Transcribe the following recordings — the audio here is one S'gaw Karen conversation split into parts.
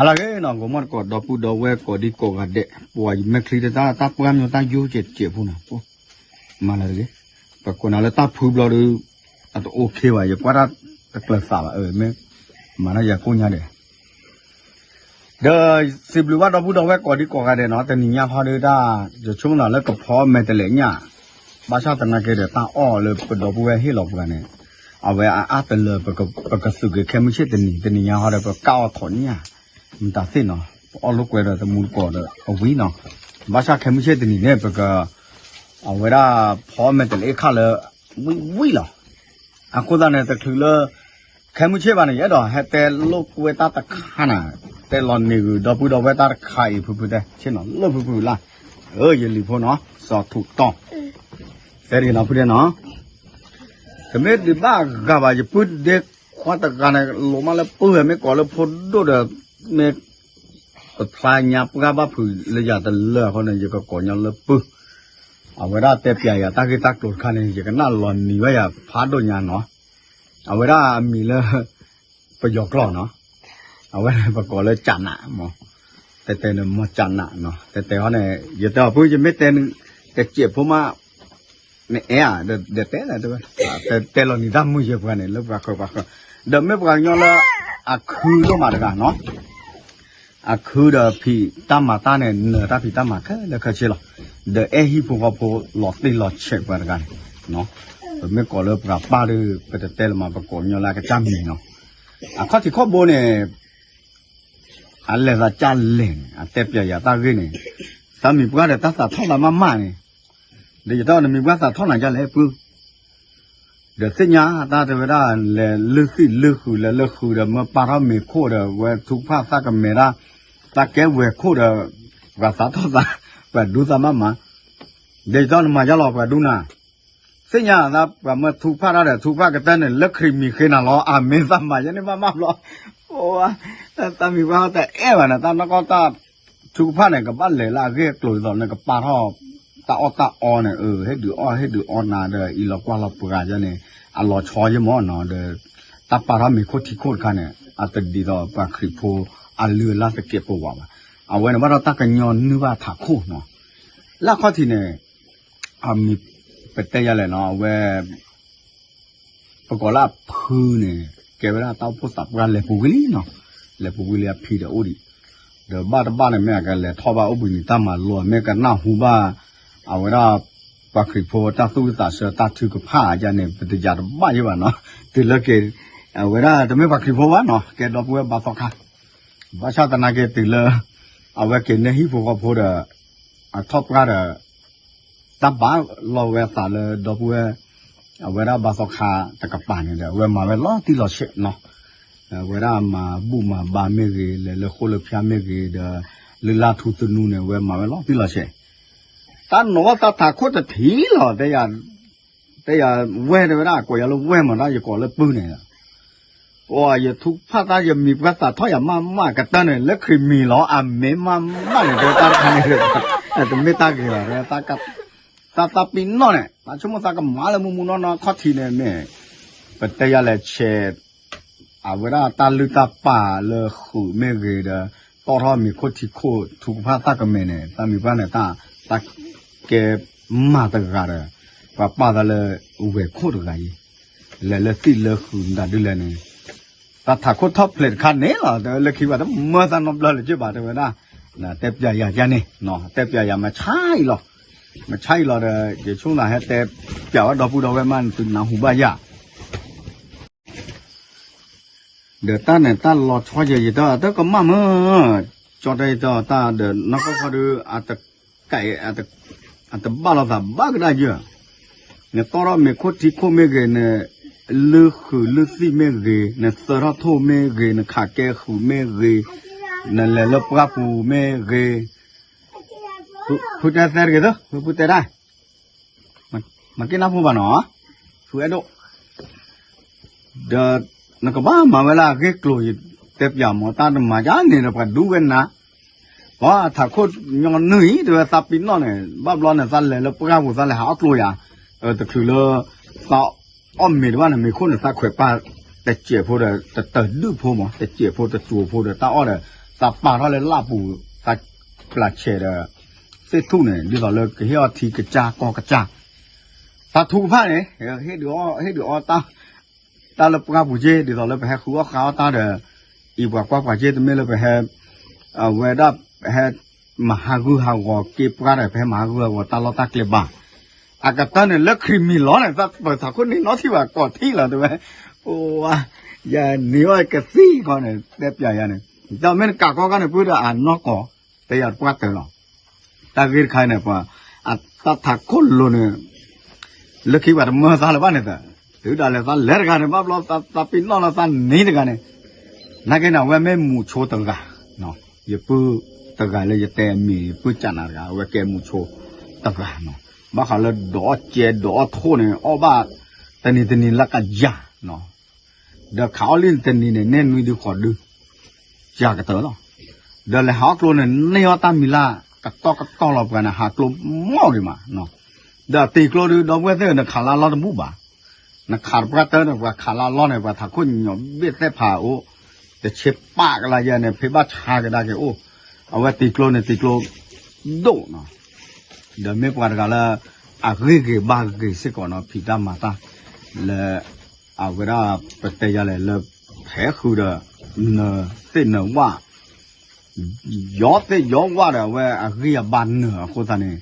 အလၢဂ့ၤနီၤ ဂီၤမီၢ်တကိး ဒီပုၢ်ဒီဝဲၢ်ကိးဒံကိးဂၤဒဲး ပှၤယမဲာ်ချံတၢ် တၢ်ပှၢ်မၠိတၢ်ယိကဲးစဲးဖိနီၤ, မၤလၢတဂ့ၤ, ပကိးနၤလၢတၢ်ဖုဘျီဒီး အတအိၣ်ခ့ဘၣ် ယကွၢ်တၢ်တကျၢၤသးဘၣ် မ့ၢ်မၤတၢ်ယၤကိၣ်ညါဒဲး ဒီးစံးဘျုးဘၣ်ဒီပုၢ်ဒီဝဲၢ်ကိးဒံကိးဂၤဒဲးနီၤ တနံၤညါဟီဒီးတၢ် ယဆိကမိၣ်လၢကဖီမဲာ်တလဲးညၣ်, ဘၣ်ဆၣ်သနာ်က့ဒီးတၢ်အီၣ်လၢပဒီပုၢ်ဝဲၢ်ဟ့ၣ်လီၤပှၤန့ၣ်, အဝဲအအါတလၢ ပကသုးက့ၤခဲမုၢ်ဆ့ၣ်တနံၤ တနံၤညါဟီဒီးပကၣ်အီၣ်ထီၣ်ညၣ်, မတၤသ့ၣ်နီၤ ပအီၣ်လိာ်ကွဲဒီးတမူတကိးဒီးအဝံၤနီၤ, ဘၣ်ဆၣ်ခဲမုၢ်ဆ့ၣ်တနံၤန့ၣ် ပက အဝဲဒၣ်ဖီမဲာ်တလဲးခၣ်လၢ ဝံၣ်ဝံၣ်လီၤ အဃိသတးန့ၣ် တချုးလၢ ခဲမုၢ်ဆ့ၣ်ဘၣ်န့ၣ် ယအဲၣ်ဒိးဟဲတဲလိာ်ကွဲတၢ်တခါနၤ, တဲလီၤနံၤဂုၤ ဒီပုၢ်ဒီဝဲၢ်တၢ်တခါအံၤ ဖုဖုတဲ ဆ့ၣ်နီၤ လၢဖုဖုလၢ်, ယလံၤဖိနီၤ စီၤထူးတီၤ, တဲတဂ့ၤနီၤ ဖုတဲနီၤ, တမ့ၢ်ဒံးဘၣ်အဂၤဘၣ် ယပုၢ်ဒ့ခွါတဂၤန့ၣ် လိၤမးလၢပုၢ်ဝဲၢ် မ့ၢ်ကိးလၢဖိဒိၣ်ဒီး မ့ၢ် တဖျါညါပှၢ်ဘၣ်ဖုးလၢယၤတလၢအဃိန့ၣ် ယကကိးညီလၢပုၢ်, အဝဲဒၣ်တဲပျးယၤတၢ်ဂ့ၢ်တၢ်ကျိၤတခါန့ၣ် ယကနၣ်လီၤနံၤဝဲယၤဖးဒိၣ်ညါနီၤ, အဝဲဒၣ်အမံၤလၢ ပယီၤကျိာ်နီၤ, အဝဲပကိးလၢကနးမး, တဲတဲန့ၣ်မ့ၢ်ကနးနီၤ တဲတဲဟီန့ၣ် ယတဲအီၤ ပုၢ် ယမ့ၢ်တဲန တစဲးဖိမး နအဲၣ်ဧါ ဒီးတဲလၢ တဲလီၤနံၤတၢ်မုာ်ယဲၢ်ပှၤန့ၣ် လၢပှၤဃၢၤပှၤဃၢၤ, ဒီးမ့ၢ်ပှၤကညီလၢ အခူဒိၣ်မးတဂၤနီၤ, အခူဒီးဖံးတၢ်မၤတၢ်န့ၣ် နၢၤတၢ်ဖံးတၢ်မၤခဲလၢာ်ခဲဆ့လီၤ, ဒီးအဲၣ်ဟံၣ်ဖိဃီဖိလီၤတံၢ်လီၤဆဲးပှၤတဂၤန့ၣ်, ပမ့ၢ်ကိးလၢပှၤပၢ်ဒီး ပတတဲလၢၤမး ပကိးညီလၢအကစၢ်မံၤနီၤ, အခီၣ်ထံးခီၣ်ဘိန့ၣ် အလဲၤသးကၢ်လဲၣ်န့ၣ် အတဲပျးယၤတၢ်ဂ့ၢ်န့ၣ်, သးမံၤပှၢ်ဒီးတၢ်သးထီၣ်သးမးမးန့ၣ်, ဒီးယတဲအီၤနမံၤပှၢ်သးထီၣ်နၤဒ်လဲၣ်ပုၢ်, ဒီးသ့ၣ်ညါတၢ်တဲဝဲဒၣ် လဲၤလုၢ်သံၣ်လုၢ်ဃုာ် လဲၤလုၢ်ဃုာ်ဒီးမၢပာ်ထီၣ်မ့ၤခိၣ်ဒီး ဝဲထုကဖၣ်သးကမဲာ်တၢ်, သးကဲဝဲၤခိၣ်ဒီး ပှၤသးထီၣ်သး, ပှၤဒူသးမးမး, ဒီးယတဲအီၤနမၤယါလီၤပှၤဒူနၤ သ့ၣ်ညါသးပှၤမၢထူကဖၣ်တၢ်ဒီး ထူကဖၣ်ကတၢၢ်န့ၣ် လၢခရံာ်မံၤဃ့နၤလီၤ အမ့ၢ်သးမၤယဲန့ၣ်ဘၣ်မးဘျီ, သးမံၤပှၢ်တအဲၣ်ဘၣ်န့ၣ် တၢ်နီၢ်ကီၢ်တၢ် ထူကဖၣ်န့ၣ် ကဘၣ်လဲၤလၢအဂ့ၢ်အကျိၤဒ်သိးန့ၣ် ကပာ်ထီၣ် တၢ်အီၣ်တၢ်အီန့ၣ် အဟ့ၣ်ဒုးအီၣ်ဟ့ၣ်ဒုးအီနၤဒီး အံၤလီၤကွၢ်လီၤပှၤယဲန့ၣ် အလီၤဆီယဲမးနီၤ ဒီး တၢ်ပာ်ထီၣ်မ့ၤခိၣ်ထံခိၣ်တခါန့ၣ် အတဒ်သိးပှၤခရံာ်ဖိအလုၢ်အလၢ်သကဲးပဝးဘၣ်, အဝဲန့ၣ်ဘၣ်ဒီးတၢ်ကညီနုၢ်ဘၣ်ထးခိၣ်နီၤ, လၢအခီၣ်ထံးန့ၣ် အမံၤ ပတဲယၤလဲၣ်နီၤ အဝဲ ပကိးလၢအဖုန့ၣ် ကဲဝဲဒၣ်တၢ်အိၣ်ဖှိၣ်သးပှၢ်လဲၤပူၤကွံာ်လံနီၤ, လဲၤပူၤကွံာ်လံအဖံဒီးအိၣ်ဒံး, ဒီးဘၣ်တဘၣ်န့ၣ် မ့ၢ်အကလဲၤထီၣ်ဘၣ်အိၣ်ဘှံးနံၤတၢ်မၤလိ မ့ၢ်ကနၢ်ဟူဘၣ် အဝဲဒၣ် ပှၤခရံာ်ဖိတၢ်သူၣ်ဝံၣ်သးဆၢတၢ်ထုကဖၣ်ယါန့ၣ် ပတယၤတဘၣ်ယဲဘၣ်နီၤ, တုၤလၢက့ၤ အဝဲဒၣ်တမ့ၢ်ပှၤခရံာ်ဖိဘၣ်နီၤ ကဲဒီပုၢ်ဝဲၢ်ဘါသီခါ ဘၣ်ဆၣ်သနာ်က့တုၤလၢ အဝဲက့ၤန့ၢ်ဟံၣ်ဖိဃီဖိဒီး အထီၣ်ပှၢ်ဒီး တၢ်ဘၣ်လီၤဝဲအသးလၢဒီပုၢ်ဝဲၢ် အဝဲဒၣ်ဘါသီခါတကပၤန့ၣ်ဒီး အဝဲမၤဝဲလီၤတံၢ်လီၤဆဲးနီၤ, အဝဲဒၣ်မၤဘူၣ်မၤဘါမ့ၢ်ဂ့ၤ လဲၤလၢဃိၣ်လၢဖၠါမ့ၢ်ဂ့ၤဒီး လုၢ်လၢ်ထူသနူန့ၣ် အဝဲမၤဝဲလီၤတံၢ်လီၤဆဲး တၢ်နီၢ်ဘၣ်သးထးခိၣ်တထံးလီၤ, တဲယၤဝဲၢ်တဲဝဲဒၣ် ကိးယၤလၢဝဲၢ်မး တၢ်ယကိးလၢပုၢ်န့ၣ်, အိ ယထူကဖၣ်တၢ် ယမံၤပှၢ်သးထီၣ်ယၤမးမးကတၢၢ်န့ၣ် လၢခရံာ်မံၤလီၤ အမ့ၢ်မးမးန့ၣ် တဲတၢ်တခါန့ၣ် တမ့ၢ်တၢ်ဂ့ၤဘၣ် တၢ်သးပ့ၤနီၣ်န့ၣ် သးဆိကမိၣ်သးကမၤလၢမူမူနီၢ်နီၢ်ခီၣ်ထံးန့ၣ်မ့ၢ် ပတဲယၤလဲၣ်ဆဲး အဝဲဒၣ်တၢ်လုၢ်တၢ်ပာ်လၢဃုာ်မ့ၢ်ဂ့ၤဒီး တီၣ်ထီၣ်မ့ၤခိၣ်ထံခိၣ်ထူကဖၣ်သၣ်ကမဲာ်န့ၣ် သးမံၤပှၢ်န့ၣ် တၢ်ကဲမၤတဂၤဒီး ပှၤပာ်သးလၢဝဲၤခိၣ်တဂၤအံၤ လဲၤလၢသံၣ်လၢဃုာ်မတၤဒ်လဲၣ်န့ၣ် တၢ်ထးခိၣ်ထီၣ်ဖျဲးတခါန့ၣ်လီၤ တလၢခံဘၣ်တမၢသးနီတဘျီလၢၤဘၣ်တဲဝဲဒၣ် တဲပျးယၤကန့ၣ် တဲပျးယၤမဆါအံၤလီၤ မဆါအံၤလီၤဒီး ယဆိကမိၣ်ဟဲတဲပျးဝဲဒီပုၢ်ဒီဝဲၢ်မးန့ၣ် သုနၢ်ဟူဘၣ်ယၤ ဒီးတၢ်န့ၣ်တၢ်လီၤဆီယဲၢ်ယတၢ်တကမၣ်မး ကၠီတဲယတၢ်တၢ်ဒီးနီၢ်ကီၢ်ခီဒီး အတကး အတဘၣ်လိာ်သးဘၣ်ကဒါယဲၢ် နတီၣ်ထီၣ်မ့ၤခိၣ်ထံခိၣ်မ့ၢ်ဂ့ၤ နလုၢ်ဃုာ်လုၢ်သံၣ်မ့ၢ်ဂ့ၤ နသၢထီၣ်ထိၣ်မ့ၢ်ဂ့ၤ နခးကဲဃုာ်မ့ၢ်ဂ့ၤ နလဲၤလၢပှၢ်ပူၤမ့ၢ်ဂ့ၤ ဖုတဲသဲတဂ့ၤသၢ ဖုတဲတၢ် မၤက့ၤနၢ်ဖိဘၣ်နီၤ ဖုအဲၣ်ဒိၣ် ဒီးနကဘၣ်မၤဝဲလၢအဂ့ၢ်ကျိၤ ယတဲပျးမး တၢ်တမၤယၤန့ၣ်ဒီးပှၤဒူဝဲနၤ ပှၤထးခိၣ်ညီနုၢ်အံၤ တဲဝဲသးပ့ၤနီၣ်န့ၣ် ဘၣ်ဘျီန့ၣ် သးလဲၤလၢပှၢ်ပူၤ သးလဲၤဟးအီၣ်ကျိၤယၤ တချုးလၢ သးအီၣ်မ့ၤတဘၣ်န့ၣ် မ့ၤခိၣ်န့ၣ် သးခွဲးပာ်တစဲးဖိဒီး တတၢၢ်ဒုၣ်ဖိမး တစဲးဖိတစဲးဖိဒီး တၢ်အီၣ်ဒီး သးပာ်ထီၣ်လၢလၣ်ပူၤ သးပျၢ်ဆဲးဒီး သ့ၣ်ထူၣ်န့ၣ် ဒ်သိးလၢကဟ့ၣ်အီထံကစၢ်ကီၢ်ကစၢ်, သးထုကဖၣ်န့ၣ် ဟ့ၣ်ဒုးအီ ဟ့ၣ်ဒုးအီ တၢ်လၢပှၢ်ပူၤက့ ဒ်သိးလၢပဟဲဃုအီၣ်ဃုအီတၢ်ဒီး အံၤပှၤကွၢ်ပှၤက့ တမ့ၢ်လၢပဟဲ အဝဲဒၣ် ပဟဲမၤဟးဂူာ်ဟးဂီၤက့ပှၢ်ဒီး ပဟဲမၤဟးဂူာ်ဟးဂီၤတၢ်လီၢ်တၢ်ကျဲဘၣ်. အကတၢၢ်န့ၣ် လၢခရံာ်မံၤလီၤန့ၣ် သးပၢၤထးခိၣ်န့ၣ်နီထံၣ်ဘၣ် ကိးထံၣ်လီၤတဲဝဲ, အိ ယၤန့ၢ်အီၣ်ကသံၣ်ခီန့ၣ် တဲပျးယၤန့ၣ် ဒီးမ့ၢ်နကးကီကါန့ၣ် ပုၢ်ဒီးအနီၢ်ကီၢ် တဲယၤတပှၢ်တၢၢ်လီၤ. တၢ်ဂ့ၢ်တခါန့ၣ် ပှၤ အတၢ်ထးခိၣ်လိၤန့ၣ် လၢခံပှၤတမၢသးလၢၤဘၣ်န့ၣ်သး, တုၤဒၣ်လဲာ်သးလဲၤတဂၤန့ၣ် ဘၣ်ဘျီသးပ့ၤနီၣ်လၢသးန့ၣ်တဂၤန့ၣ်, နာ်က့န့ၣ် အဝဲမ့ၢ်မူးဆိတဂၤ, ယပုၢ်တဂၤလၢယတဲအမံၤ ယပုၢ်ကနၤတဂၤ အဝဲကဲမူးဆိတဂၤနီၤ, ဘၣ်ဃးလၢဒိးအီၣ်ကဲဒိးအီၣ်ထိၣ်န့ၣ် အီၣ်ဘၣ်တနံၤတနံၤလၢကယၤနီၤ, ဒီးခးအီၣ်လံတနံၤန့ၣ် နဲၣ်နွံဒုဃီၤဒု ယၤကတၢၢ်လီၤ. ဒီးလဲၤဟးအီၣ်ကျိန့ၣ် န့ၢ်အီၣ်တၢ်မံၤလၢ် ကတီၢ်ကတီၢ်လီၤပှၤန့ၣ် ဟးကျိမီၢ်ဂ့ၤမး, ဒီးတံၤကျိဒု ဒီပုၢ်ဝဲၢ်သ့ၣ်ဧၢ နခးလၢအလီၢ်တဘူၣ်ဘၣ်, နခးတပှၢ်တၢၢ်န့ၣ် ပှၤခးလၢအလီၢ်န့ၣ် ပှၤထးခိၣ်ညီဘ့ၣ်သဲၣ်ဖးအိၣ်, တဆ့ပာ်ကလါယဲန့ၣ် ဖဲဘၣ်ဆါကဒါက့ၤအိၣ်, အဝဲတံၤကျိန့ၣ် တံၤကျိဒိၣ်နီၤ ဒီးမ့ၢ်ပှၤတဂၤလၢ အဂ့ၢ်ဂ့ၤဘၣ်ဂ့ၤစ့ၢ်ကီးနီၤ ဖံးတၢ်မၤတၢ် လၢ အဝဲဒၣ်ပတဲယၤလဲၣ်လၢ ဖဲဃုာ်ဒီး နသ့ၣ်နဝၣ် ယီသ့ၣ်ယီဝၣ်ဒီး အဝဲအဂံၢ်အဘါနၢၤအဃိသတးန့ၣ်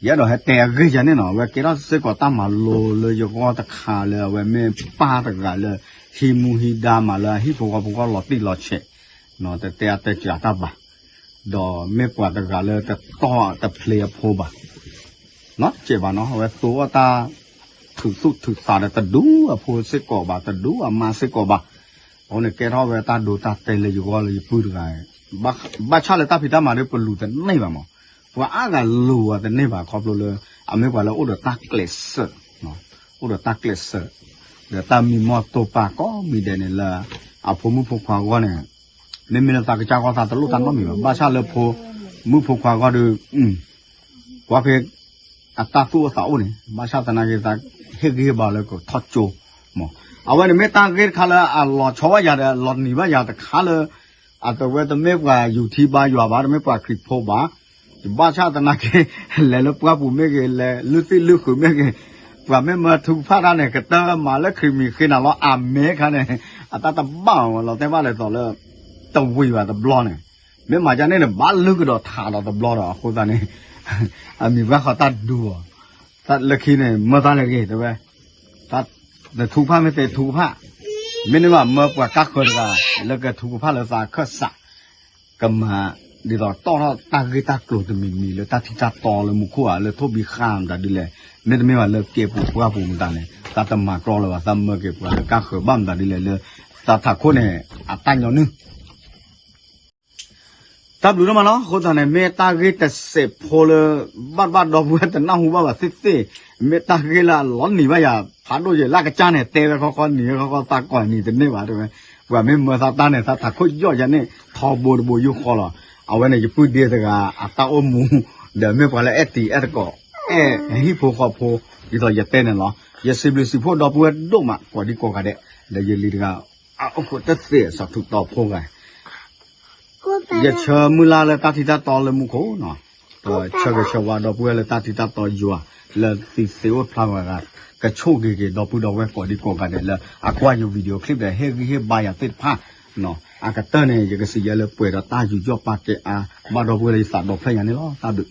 ယအဲၣ်ဒိးဟဲတဲအဂ့ၢ်ယၤန့ၣ်နီၤ အဝဲကဲထီၣ်စ့ၢ်ကီးတၢ်မၤလိလၢယဂီၢ်တခါလၢအဝဲမ့ၢ်ပၢ်တဂၤလၢ ဟံးမူဟံးဒါမးလၢအဟံၣ်ဖိဃီဖိဂီၢ်လီၤတံၢ်လီၤဆဲး တတဲအတဲစှၤတၢ်ဘၣ်, ဒီးမ့ၢ်ပှၤတဂၤလၢတတီၢ်တဖျ့အဖိဘၣ် နီတစဲးဘၣ်နီၤ အဝဲသိအီၣ်တၢ် ထုးသူၣ်ထုးသးဒီးတဒူအဖိစ့ၢ်ကီးဘၣ် တဒူအမါစ့ၢ်ကီးဘၣ်, အဃိန့ၣ် ကဲထီၣ်ဝဲတၢ်ဒိတၢ်တဲာ်လၢယဂီၢ်လၢယပုၢ်တဂၤ, ဘၣ်ဆၣ်လၢတၢ်ဖံးတၢ်မၤဒီးပလူၤတန့ၢ်ဘၣ်မး, ပှၤအါဂၤလူၤအီၤတန့ၢ်ဘၣ်ခီဖျိလၢ အမ့ၢ်ပှၤလၢအိၣ်ဒီးတၢ်ကျဲးစၢး, အိၣ်ဒီးတၢ်ကျဲးစၢး, ဒီးတၢ်မံမီၢ်တိာ်ပာ်ကိးမံၤဒဲးန့ၣ်လၢ အဖိမုၣ်ဖိခွါဂီၢ်န့ၣ် မ့မ့ၢ်လၢသးကစၢ်ဂီၢ်သးတလိၣ်တၢ်နီတမံၤဘၣ်, ဘၣ်ဆၣ်လၢဖိမုၣ်ဖိခွါဂီၢ်ဒီး ကွၢ်ဖဲ အတၢ်သူၣ်အိၣ်သးအိၣ်န့ၣ် ဘၣ်ဆၣ်သနာ်က့ သးဟ့ၣ်ဂံၢ်ဟ့ၣ်ဘါလၢကထီၣ်ကၠိမး, အဝဲန့ၣ်မ့ၢ်တၢ်ဂ့ၢ်တခါလၢအလီၤဆီဘၣ်ယၤဒီး လီၤနံၤဘၣ်ယၤတခါလၢ အတဝဲတမ့ၢ်ပှၤယူၤထံဘါယွၤဘၣ် တမ့ၢ်ပှၤခရံာ်ဖိဘၣ်, ဘၣ်ဆၣ်သနာ်က့ လဲၤလၢပှၢ်ပူၤမ့ၢ်ဂ့ၤ လဲၤလုၢ်သံၣ်လုၢ်ဃုာ်မ့ၢ်ဂ့ၤ, ပှၤမ့ၢ်မၢထုကဖၣ်တၢ်န့ၣ် ကတၢၢ်မၤလၢခရံာ်မံၤဃ့နၤလီၤ အမဲခါန့ၣ် အတၢ်တဘၣ်မး လီၤတဲာ်ဘၣ်လဲၤသိးလၢ တဝံၤဘၣ်တဘျီန့ၣ် မ့ၢ်မၤဒ်န့ၣ်န့ၣ် ဘၣ်လုၢ်ကဒီးထးဒီးတဘျီဒီး အဃိသတးန့ၣ် အမံၤပှၢ်ဃီတၢ်ဒူအီၤ, လၢခံန့ၣ် မၢတၢ်လဲၤဂ့ၤတဲဝဲ, နထုကဖၣ်မ့ၢ်သ့ထုကဖၣ်, မ့တမ့ၢ်ဘၣ်မၢပှၤကါဃၢၤတဂၤ လၢကထုကဖၣ်လၢသးအခၢၣ်စး, ကမၤ ဒ်သိးတီၣ်ထီၣ်တၢ်ဂ့ၢ်တၢ်ကျိၤတမံၤမံၤလၢတၢ်ထံတၢ်တီလၢမူခိၣ်ဧါ လၢထိၣ်ဘံဃာ်မတၤဒ်လဲၣ်, မ့တမ့ၢ်ဘၣ်လၢကဲပူၤပှၢ်ပူၤမတၤန့ၣ် သးတမၤကြီလၢၤဘၣ် သးမၢက့ၤပှၤလၢကါဃၢၤဘၣ်မတၤဒ်လဲၣ်လၢ သးထးခိၣ်န့ၣ် အတၢ်ညီနုၢ် တၢ်ဘျုးဒိၣ်မးနီၤ အဃိသတးန့ၣ် မ့ၢ်တၢ်ဂ့ၢ်တစဲးဖိလၢ ဘၣ်ဘၣ်ဒီပုၢ်ဝဲၢ်တနၢ်ဟူဘၣ်ဘၣ်သ့ၣ်သ့ၣ်, မ့ၢ်တၢ်ဂ့ၢ်လၢအလီၤနံၤဘၣ်ယၤ ဖးဒိၣ်ယဲၢ်လၢကစၢ်န့ၣ် တဲဝဲခီခီနံၤဝဲခီခီသးကိးနံၤတန့ၢ်ဘၣ်တဲဝဲ, ပှၤမ့ၢ်မၢသးတၢ်န့ၣ် သးထးခိၣ်ယီၣ်ယၤန့ၣ် ထီဘိတဘိယူၢ်ဃီလီၤ. အဝဲန့ၣ် ယပုၢ်ဒ့တဂၤ အတၢ်အိၣ်မူ ဒီးမ့ၢ်ပှၤလၢအဲၣ်တံၤအဲၣ်တကိး အဲၣ်ဟံၣ်ဖိဃီဖိ ဒ်သိးယတဲန့ၣ်လီၤ. ယစံးဘျုးစံးဖှိၣ်ဒီပုၢ်ဝဲၢ်ဒိၣ်မး ကိးဒံကိးဂၤဒဲး ဒီးယလံၤတဂၤ အအိၣ်ခိးတသ့ၣ်အစီၤထူးတီၤဖိဂၤ ယဆၢမုၢ်လၢ်လၢတၢ်ထံတၢ်တီလၢမူခိၣ်နီၤ, ဒီးဆၢဂ့ၤဆၢဝါဒီပုၢ်ဝဲၢ်လၢတၢ်ထံတၢ်တီယွၤ လၢသံသ့အိၣ်ဖျါဂၤဂၤ ကဆိၣ်ဂ့ၤက့ၤဒီပုၢ်ဒီဝဲၢ်ကိးဒံကိးဂၤဒဲးလၢအကွၢ်ယ video clip ဒီးဟ့ၣ်ဂံၢ်ဟ့ၣ်ဘါယၤသ့ၣ်တဖၣ်နီၤ, အကတၢၢ်န့ၣ် ယကစံးယဲလၢပှဲၤဒီးတၢ်ယူးယီၣ်ပာ်ကဲအါ ဘၣ်ဒီပုၢ်ဝဲၢ်လၢယသးဒီဖျၢၣ်ညါန့ၣ်လီၤ. တၢ်ဘျုး